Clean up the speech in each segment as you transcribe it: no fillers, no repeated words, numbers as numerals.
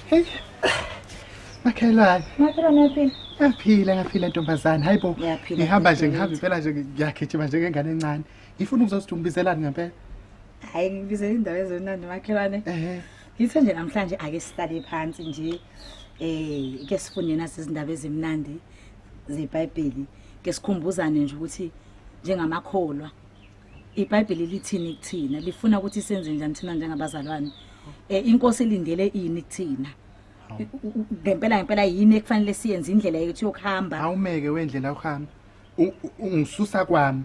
Hey. Makhelwane. Makhelwane uyaphila? Ngiyaphila, ngiyaphila ntombazane. Hayibo. Ngiyaphila, Ngihamba nje dadewethu. ngihamba impela nje ngiyagijima njengengane encane. Ngifuna ukuzwa umbizelani ngempela. Hayi ngibizela indaba ezimnandi makhelwane. Ehhe. Ngithe nje namhlanje ake sihlale phansi nje ke sifunde nazi izindaba ezimnandi zeBhayibheli. Ke sikhumbuzane nje ukuthi njengamakholwa iBhayibheli lithini kuthina, lifuna ukuthi senze njani thina njengabazalwane. Inkosi ilindele ini kuthina? Ngempela ngempela yini ekufanele siyenze indlela yethu yokuhamba? Awumeke wendlela uhamba. Ungisusa kwami.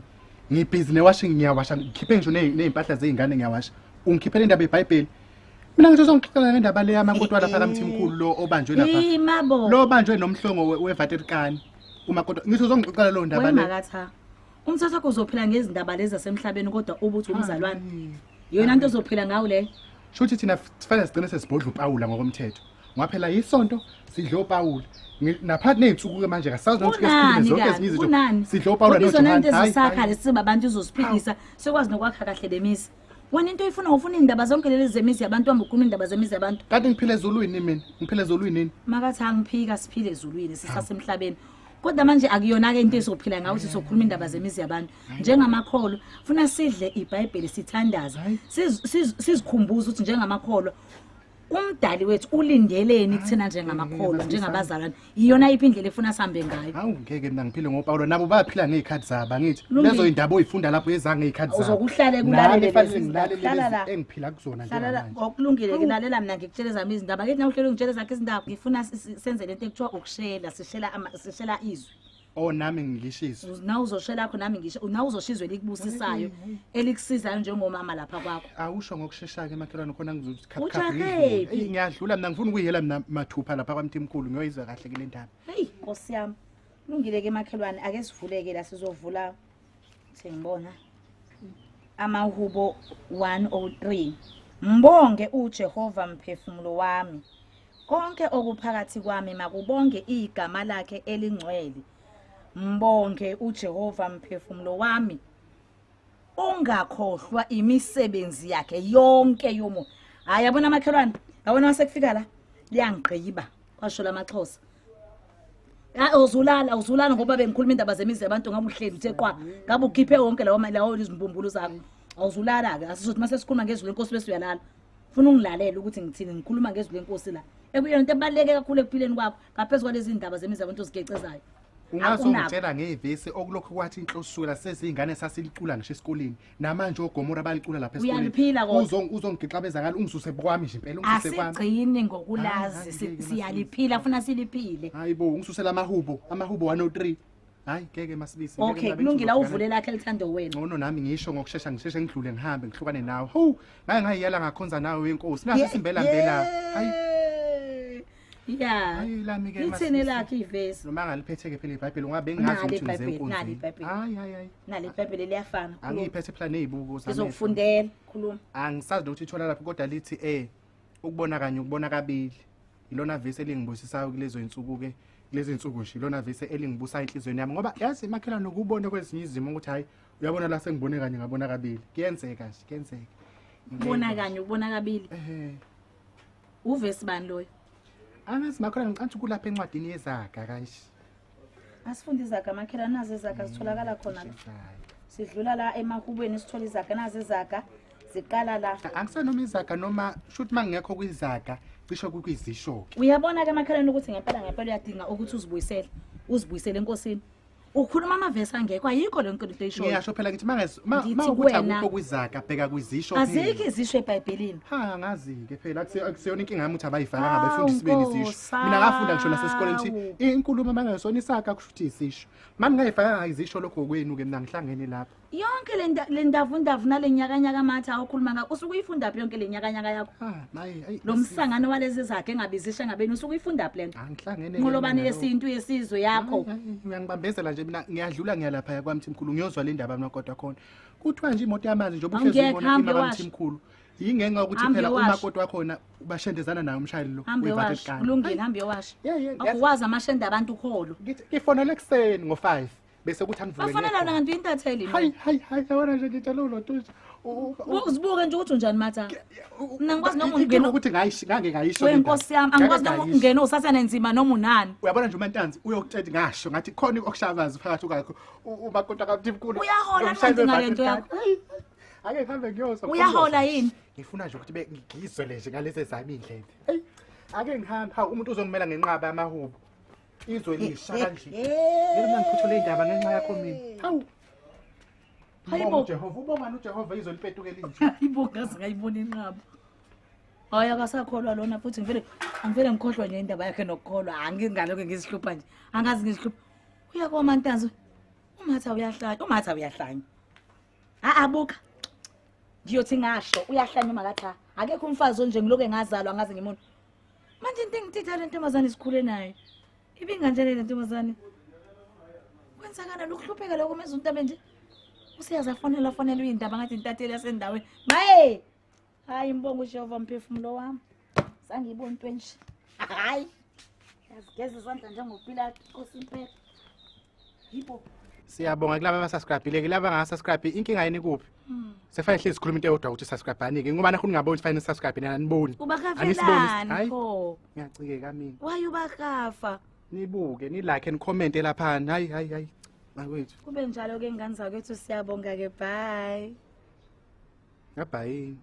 Ngibhizi newashing ngiyawasha ngikhiphe ngisho nezimpahla zeingane ngiyawasha. Ungikhiphele indaba yeBhayibheli. Mina ngisho uzongixoxela ngendaba le yamakoti walapha kaMthimkhulu lo obanjwe lapha. Imabo. Lo obanjwe nomhlongo weVaterkani. Umakoti ngisho uzongixoxela lo ndaba le. Wemakatha. Umthatha wakho uzophila ngezindaba lezi zasemhlabeni kodwa ubuthi umzalwane. Yona into ozophila ngawo leyo. Shuthi thina sifanele sigcine sesibhodla uPawula ngokomthetho. Ngoba phela isonto sidle uPawula. Naphathi nezinsuku ke manje kasazi nokuthi ke sikhulume Kunani zonke kabi? ezinye izinto. Kunani? Sidle uPawula Ngoba izona noJohane. into Hayi, ezisakha hayi. lesi babantu izosiphilisa sikwazi nokwakha kahle lemizi. Wena into oyifuna ufuna indaba zonke lezi zemizi yabantu hamba ukhuluma indaba zemizi yabantu. Kanti ngiphila ezulwini mina. Ngiphila ezulwini nini? Makathi angiphika siphile ezulwini sisasemhlabeni. Kodwa manje akuyona ke into esophila ngayo ukuthi sokhuluma indaba zemizi yabantu. Njengamakholwa funa sidle iBhayibheli sithandaze. Hayi. Sizikhumbuze ukuthi njengamakholwa umdali wethu ulindeleni kuthina njengamakholwa eh, njengabazalwane. Iyona iphi indlela efuna sihambe ngayo? Hawu ngeke mina ngiphile ngoPawulo nabo baphila ngezikhathi zabo angithi. Lungile. Lezo indaba oyifunda lapho yezange ngezikhathi zabo. Uzokuhlale kulalele Nami fanele lezi ngilalele zindaba. Hlala lezi la. engiphila kuzona Hlala la njengamanje. okulungile ke lalela mina ngikutshela ezami izindaba. Kithi nawuhlele ungitshela ezakhe izindaba. Ngifuna senze lento ekuthiwa ukushela, sishela sishela izwi. Oh nami ngilishiswe. Na uzoshela kho nami ngisho, na uzoshizwe elikubusisayo, elikusizayo njengomama lapha kwakho. Awusho ngokushesha ke makhelwane khona ngizothi khap khap Ujahephi? ngidlule. Eyi ngiyadlula mina ngifuna ukuyiyela mina mathupha lapha kwaMthimkhulu ngiyoyizwa kahle kule ndaba. Hey Nkosi yami. Kulungile ke makhelwane ake sivuleke la sizovula sengibona amahubo 103. Mbonge uJehova mphefumulo wami. Konke okuphakathi kwami makubonge igama lakhe elingcwele. Mbonge uJehova mphefumulo wami. Ungakhohlwa imisebenzi yakhe yonke yomo. Hayi yabona makhelwane, yabona masekufika la liyangigqiba kwasho lamaXhosa. Hayi uzulala uzulala ngoba bengikhuluma indaba zemizi yabantu ngabe uhleli uthe qwa ngabe ukhiphe wonke lawo lawo izimbumbulu zakho. Awuzulala ke asizothi mase sikhuluma ngezwi lenkosi bese uyalala. Funa ungilalela ukuthi ngithini ngikhuluma ngezwi lenkosi la. Ekuyona into ebaluleke kakhulu ekuphileni kwakho ngaphezulu kwalezi ndaba zemizi yabantu ozigecezayo. Ungazongitshela ngevesi okulokhu kwathi inhlosula sezingane sasilicula ngisho esikoleni. Namanje oGomora balicula lapha esikoleni. Uyaliphila kodwa. Uzongigixabeza ngalo ungisuse kwami nje impela ungisuse kwami. Asigcini ngokulazi Hayi, ngeke siyaliphila funa siliphile. Hayibo ungisusela amahubo, amahubo 103. Hayi ngeke masibisi. ngeke Okay mina kulungile bengizofika awuvule lakhe elithando wena. Ngcono nami ngisho ngokushesha ngisheshe ngidlule ngihambe ngihlukane nawe. Hawu, ngake ngayiyala ngakhonza nawe wenkosi. Nasi simbela mbela. Hayi, Ya. hayi lami ke Lithini Masibisi. lakhe ivesi? Noma ngaliphethe ke phela iBhayibheli ungabe ngingazi Nali ukuthi ngize iBhayibheli, nali enkonzweni. iBhayibheli. Hayi hayi hayi. Nali iBhayibheli liyafana. Khuluma. Angiyiphethe phela nezibuko zami. Ngizokufundela khuluma. Angisazi nokuthi ithola laphi kodwa lithi ukubona kanye ukubona kabili. Ilona vesi elingibusisayo kulezo insuku ke kulezi insuku nje ilona vesi elingibusa enhlizweni yami ngoba yazi makhelwane ukubone kwezinye izimo ukuthi hayi uyabona la sengibone kanye ngabona kabili. Kuyenzeka nje kuyenzeka. Ubona kanye ubona kabili. Ehhe. Uvesi bani loyo? Angazi makhelwane ngicantha ukulapha encwadini yezaga kanje. Asifunde izaga makhelwane nazi izaga zitholakala khona la. Sidlula la emahubweni sithola izaga nazi izaga ziqala la. Angisanoma izaga noma shuthi mangekho kwizaga cishe kukwizisho ke. Uyabona ke makhelwane ukuthi ngempela ngempela uyadinga ukuthi uzibuyisele. Uzibuyisele enkosini. Ukhuluma amavesi angekho ayikho le nto into eyishoyo. Ngiyasho phela ngithi mangez Ngithi ma ukuthi kuwena- akukho kwizaga bheka kwizisho phela. Azikho izisho eBhayibhelini. Ha angazi ke phela akuseyona inkinga yami ukuthi abayifakanga Hawu, abefundisi beni izisho. Nkosi, Mina ngafunda ngisho nasesikoleni hawu. ukuthi inkulumo mangayisona isaga kusho ukuthi isisho. Mani ngayifakanga izisho lokho kwenu ke mina ngihlangene lapha. Yonke le ndavundavu nale nyakanyaka matha awukhuluma ngayo usuke uyifunda phi yonke le nyakanyaka yakho? Ha maye ayi. Lo msangano walezi zakhe engabizisha ngabeni usuke uyifunda phi lento? Angihlangene. Nqolobane yesintu yesizwe yakho. Uyangibambezela nje mina ngiyadlula ngiyalapha kwaMthimkhulu ngiyozwa le ndaba mina kodwa khona. Kuthiwa nje imoto yamanzi nje ubuhlezi Angeke, uyibona hambe ima washe. kwaMthimkhulu. Yingenxa yokuthi Hambe phela washe. umakoti wakhona bashendezana naye umshayeli lo Hambe washe. weVatikani. Kulungile hambe washe. Yeah, yeah, Akuwazi amashende abantu ukholo. Ngithi ngifonele ekuseni ngo5. Bese kuthi angivuke. Bafanele wena kanti uyintatheli. Hayi hayi hayi, yabona nje ngitshela ulotusha. Uzibuke nje ukuthi unjani matha. Mina ngikwazi noma ungena ukuthi ngayishi ngange ngayisho. Wenkosi yami, angikwazi noma ungena usathane nzima noma unani. Uyabona nje uMantanzi uyokutshela ngasho ngathi khona okushavazi phakathi kwakho umakoti kaMthimkhulu. Uyahola manje ngalento yakho. Ake ngihambe ngiyozwa. Uyahola yini? Ngifuna nje ukuthi ngizwe le nje ngalezi zami indlebe. Hey, ake ngihambe. Hawu, umuntu uzongimela ngenqaba yamahubo. Izwe lisha kanje. Yena mina ngiphuthule indaba ngenxa yakho mina. Hawu. Hayibo. Jehova, ubongani uJehova izwe lipetuke linje. Hayibo, ngaze ngayibona inqaba. Hayi, akasakholwa lona futhi ngivele angivele ngikhohlwa nje indaba yakhe nokukholwa. Angingalokho ngizihlupha nje. Angazi ngizihlupha. Uyakoma Ntanzi. Umatha uyahlanya, umatha uyahlanya. A abuka. Ngiyothi ngasho uyahlanya umakatha. Akekho umfazi onje ngiloke ngazalwa angaze ngimona. Manje into engititha le ntombazane sikhule nayo. Ibinganjani le ntombazane? Kwenzakala lokuhlupheka lokho menza umuntu abe nje. Usiyaza fonela fonela uyindaba ngathi intatheli yasendaweni. Maye! Hayi mbongo uJehova mphefumulo wami. Sangiyibona into enje. Hayi. Yazigeza izandla njengoPilato Nkosi impela. Yibo. Siyabonga kulaba abasubscribe-ile, kulaba abangasubscribe inkinga yini kuphi? Sefanele hlezi sikhuluma into eyodwa ukuthi subscribe-ani-ke ngoba nakho ningaboni fanele subscribe nina aniboni. Ubakafelani Hayi. pho? Ngiyacikeka mina. Why ubakafa? Nibuke, ni-like, ni-comment laphana. Hayi hayi hayi. Makwethu. Kube njalo ke ngane zakwethu, siyabonga ke, bye. Ngabhayini.